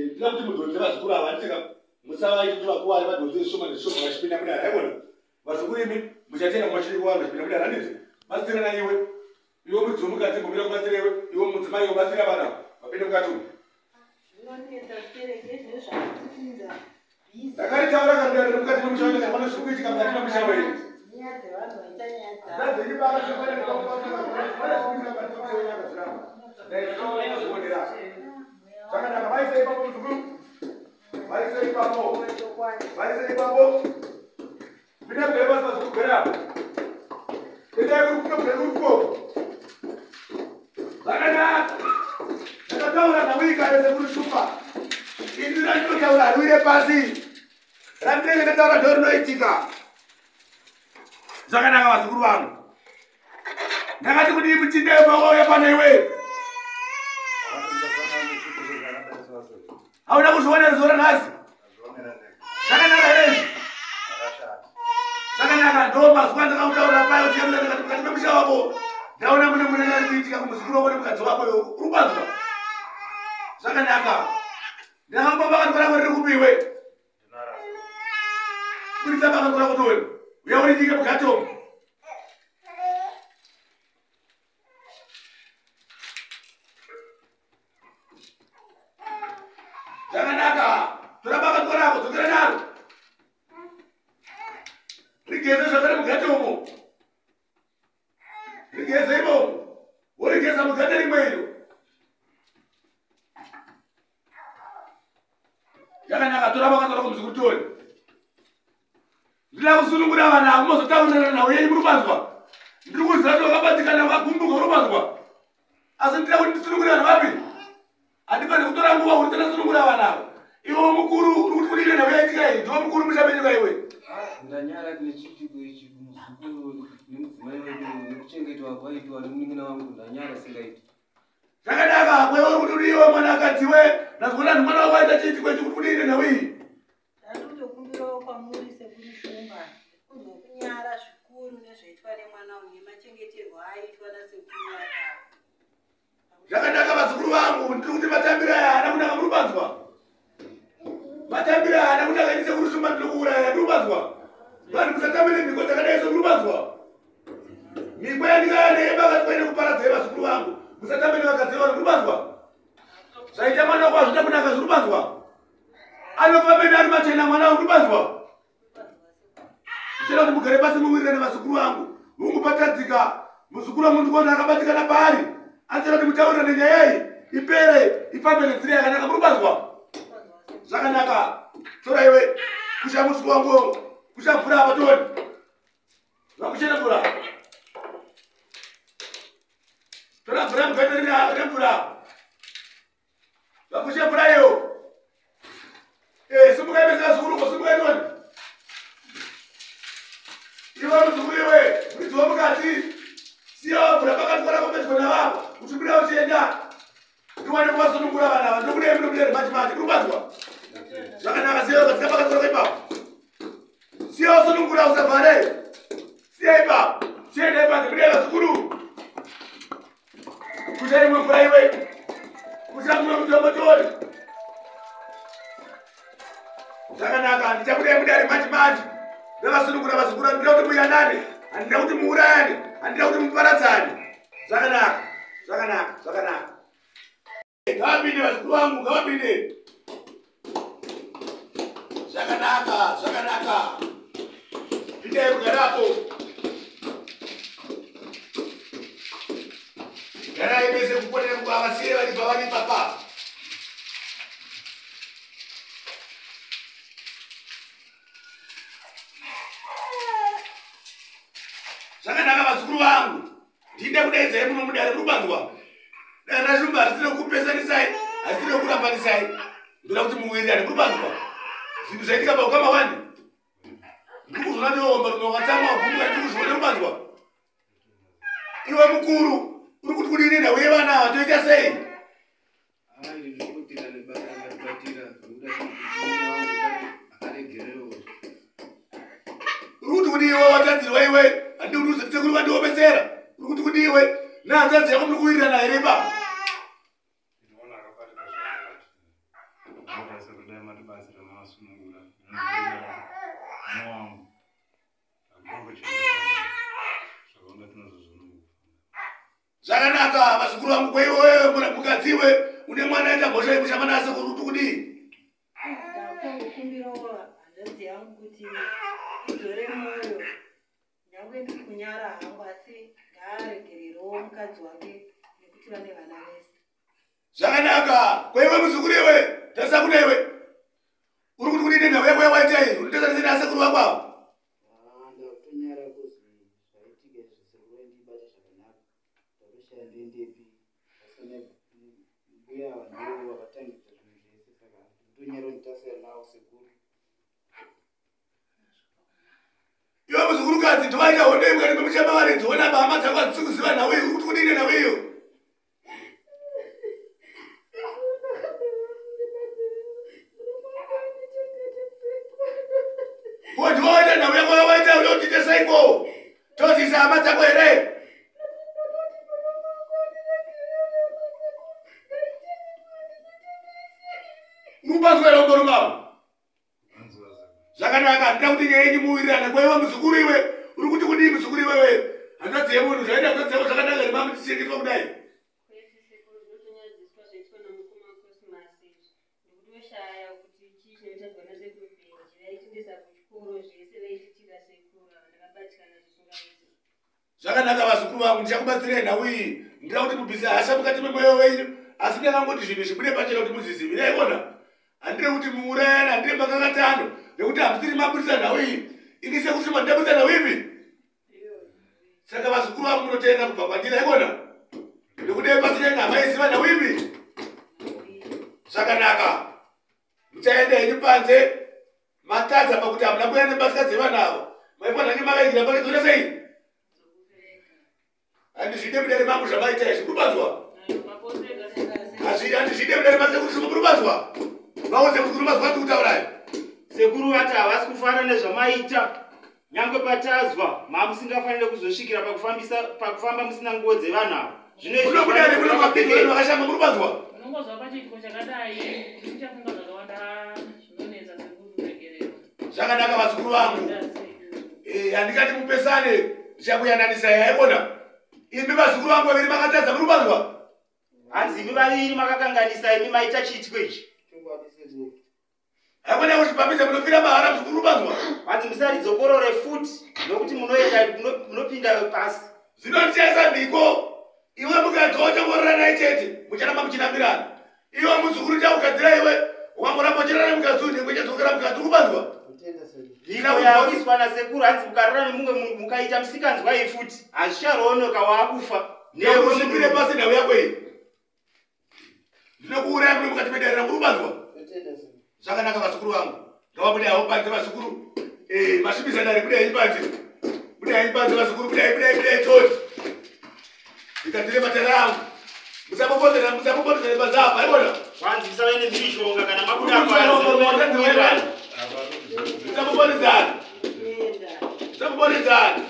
Ndinoda kuti mudhonze vazukuru ava handiti musavaite kuti vakuware vadhonze zvishoma nezvishoma vachipinda mudare haikona vazukuru imi muchatenda kumachiri kuvanhu vachipinda mudare handiti batsirana iwe iwe muridzi wemukadzi mbomira kubatsira iwe iwe mudzimai iwe batsira vana vapinde mukati umu ndakaritaura karudare remukati memusha wenyu pane zviri kuitika mukati memusha wenyu zvakanaka vaise ipapo muzukuru vaise ipapo vaise ipapo Pinda mberi basi basi kugara apo. Endai kuri kuno kuri kuko. Zvakanaka. Ndakataura nawe kare sekuru Shumba. Ini randinotaura hariwire pasi. Randinenge ndataura ndo rinoitika. Zvakanaka vazukuru vangu. Ndakati kudii muchinde wauya pano iwe? Hauna kuzviona zuva ranhasi? Zvakanaka here izvi? Zvakanaka ndo mazuva andakakutaurira payo chiyamuna ndakati mukati memusha wako ndaona mune munene ari kuitika kumuzukuru wako nemukadzi wako iwe uri kupanzwa? Zvakanaka. Ndakamba bakatwa rako riri kupi iwe? Buritsa bakatwa rako tione. Uya urinyike mukati umu. Zvakanaka, tora bakatwa rako, dzokera naro. Rigeze zvakare mugate umo. Rigeze imomo. Worigeza mugate rimwe iro. Zvakanaka, tora bakatwa rako muzukuru tione. Ndinoda kusunungura vanhu avo mozotaurirana nhau yenyu muri kupanzwa. Ndiri kuziva kuti wakabatikana wakagumbuka uri kupanzwa. Asi ndinoda kuti ndisunungure vanhu vapi? Handifaniri kutora nguva kuti tanasunungura vanhu ava. Iwe mukuru uri kuti kudii nenhau yaitika iyi? Ndiwe mukuru muchamenyuka iwe. Ndanyara nechiitiko ichi kumuzukuru nemudzimai wedu nekuchengetwa kwaitwa nemunin'ina wangu ndanyara singaiti. Zvakanaka hako iwe uri kuti kudii iwe mwanakadzi we? Ndazviona kuti mwana wako aita chiitiko ichi kuti kudii nenhau iyi? Ndandotokumbirawo kwamuri sekuru Shumba kunzwa kunyara zvikuru nezvaitwa nemwana uyu nemachengeterwo aaitwa nasekuru vake. Zvakanaka vazukuru vangu, ndiri kuti matambiro aya haana kunaka muri kupanzwa. Matambiro aya haana kunaka ini sekuru Shumba ndiri kuuraya ndiri kupanzwa. Vanhu musatambe nemhiko dzakadai so muri kupanzwa. Mhiko yandikaya neyebakatwa ine kuparadzai vazukuru vangu. Musatambe nevakadzi vevanhu muri kupanzwa. Zvaita mwana wako hazvina kunaka zviri kupanzwa. Anofamba ari machena mwana wangu kubanzwa. Ndichada kuti mugare pasi muwirirane vazukuru vangu. Mungu patadzika muzukuru wangu ndikuona akabatikana paari. Andichada kuti mutaurirane nyaya iyi ipere ifambe nenzira yakanaka muri kubanzwa. Zvakanaka. Tora iwe kusha muzukuru wangu kusha mvura apa tione. Vakuchena mvura. Tora mvura mugate remvura. Vakushe mvura iyo. Eh, simukai mese vazukuru ko simukai tione. Iwe muzukuru iwe, muridzi wemukadzi. Siya wavhura pakati parako pedyo navavo. Uchibuda uchienda. Ndiwane kuvasunungura vana ava. Ndokudai munobuda manje manje. Kuri kubanzwa. Zvakanaka siya wakadzika pakati parako ipapo. Siya wasunungura usavhare. Siya ipapo. Chienda ipapo budai vazukuru. Kucha imwe mvura iwe. Kucha mumwe mutombo tione. Zvakanaka, ndichabuda mudare manje manje. Ndavasunungura vazukuru, handida kuti muyanane, handida kuti muurayane, handida kuti muparadzane. Zvakanaka, zvakanaka, zvakanaka. Ngavapinde vazukuru vangu, ngavapinde. Zvakanaka, zvakanaka. Pindai mugarapo. Garai mese kuponera kuvasiye vari pavari papa. Zvakanaka vazukuru vangu. Ndinde kudaidzai muno mudare rubanzwa. Dare raShumba harisiri kupesanisai, harisiri kurambanisai. Ndoda kuti muwirirane rubanzwa. Zvinhu zvaitika paukama wani. Ndiri kuzviona ndiwe rume wakatsamwa wagumbuka ndiri kuzviona rubanzwa. Iwe mukuru uri kuti kudini nhau yevana ava toita sei? Uri kuti kudii iwe watadzirwa iwe handidi kuti uzosekuru vandiomesera uri kuti kudii iwe nehanzvadzi yako muri kuwirirana here ipapo? Ndakasakudai matibatsira mavasunungura. Mwana wangu akungochengeta zvakawanda tinozozviona mukufamba. Zvakanaka vazukuru vangu, kweiwewe mukadzi iwe une mwana aita mhosva yekushamana asekuru kuti kudii? Ndakutongokumbirawo hanzvadzi yangu kuti idzore mwoyo, nyange ndiri kunyara hangu, asi ngaaregererewo mukadzi wake nekuti vane vana vese. Zvakanaka. Kweiwe muzukuru iwe, tarisa kuna iwe, uri kuti kudii nenhau yako yawaita iyi? Unotarisana asekuru vako avo. Ndakutonyara kuzi zvaitika izvi, sekuru vaindibata zvakanaka. Ndatoshaya ndoendepi, vasina mbuya ava ndivo vakatangidza zvinhu zvese, saka ndotonyara kuti tasiyana navo sekuru. Iwe muzukurukadzi, ndowaita hondo iyi mukati memuchamba varidzi, wona hama dzako hadzisi kuziva nhau iyi, uri kuti kudii nenhau iyo? Ko ndiwaita nhau yako yawaita uda kuti tesaiko tozisa hama dzako here? Mupanzwa here umborumavo? Anzwa sekuru. Zvakanaka, handida kuti nyaya yenyu muwirirane. Kwaiwe muzukuru iwe, uri kuti kudii muzukuru iwewe? Hanzvadzi yemunhu zvaita hanzvadzi yako zvakanaka here mamutichengetwa kudai? Kwete sekuru, zvinotonyadziswa zvaitwa namukoma Cosmas izvi, ndikutoshaya kuti chii chinoitadzwa nasekuru Benji. Vaitiendesa kuchikoro zvese vaititira sekuru ava, ndakabatikana zvisingaiti. Zvakanaka vazukuru vangu, ndichakubatsirai nhau iyi. Ndida kuti mubvise hasha mukati memwoyo wenyu, asi ndakangoti zvinhu zvibude pachena kuti muzvizive. Naikona handire kuti muurayana, handire makakatano nekuti hamusiri mabudisa nhau iyi. Ini sekuti mandabudisa nhau ipi, saka vazukuru vangu munoteerera kubva kwandiri, aikona nekuti pasina nhama iziva nhau ipi. Zvakanaka, muchaenda henyu panze. Matadza pakuti hamuna kuenda nembatya dzevana avo, maifanira nye makaigira pakedzona sei. Handizvide mudare mangu zvamaita izvi, kurubanzwa. Handizvide mudare masekuru zvimo, kurubanzwa. Vaudze muzukuru mazwa ati kutaurayo. Sekuru vati havasi kufara nezvamaita, nyange patazwa mamusingafaniri kuzosvikira pakufambisa pakufamba musina nguo dzevanhu ava. Zvino izvi Muno mudare muno mapindu enu vakashama, kurubanzwa. Unongozwa pachiitiko chakadai kuti muchafunga zvakawanda zvinonetsa sekuru, kuregererwa. Zvakanaka vazukuru vangu. Handingati mupesane, ndichakuyananisai, haikona. Imi vazukuru vangu vaviri makatadza, murubanzwa. Hanzi imi vaviri makakanganisa, imi maita chiitiko ichi. Chokwadi sekuru. Haikona kuzvipamisa, munofira mahara muzukuru, rubanzwa. Hanzi musaridzokorore futi nokuti munoenda munopinda pasi. Zvino ndichaisa mhiko. Iwe mukadzi wachangorora naye chete, mucharamba muchinambirana. Iwe muzukuru, ndichakugadzira iwe, wangoramba uchirara nemukadzi uyu, nhengo ichadzokera mukadzi, uri kubanzwa. Kutenda sekuru. Mhiko yaiswa nasekuru, hanzi mukarara nemumwe munhu mukaita musikanzwa iyi futi hazvicharooneka, waakufa. Nekusvipire pasi nhau yako iyi, ndinokuuraya muno mukati medare rangu, uri kubanzwa. Kutenda sekuru. Zvakanaka vazukuru vangu, ngavabude havo panze vazukuru. Masvibisa dare, budai henyu panze, budai henyu panze vazukuru, budai, budai, budai choti ndikadzire matare angu. Musapopotera, musapopotera panze apa, haikona. Kwanzi musave nemhirizhonga kana mabuda. Musapopotedzana, Apa musapopotedzana, Enda. musapopotedzana.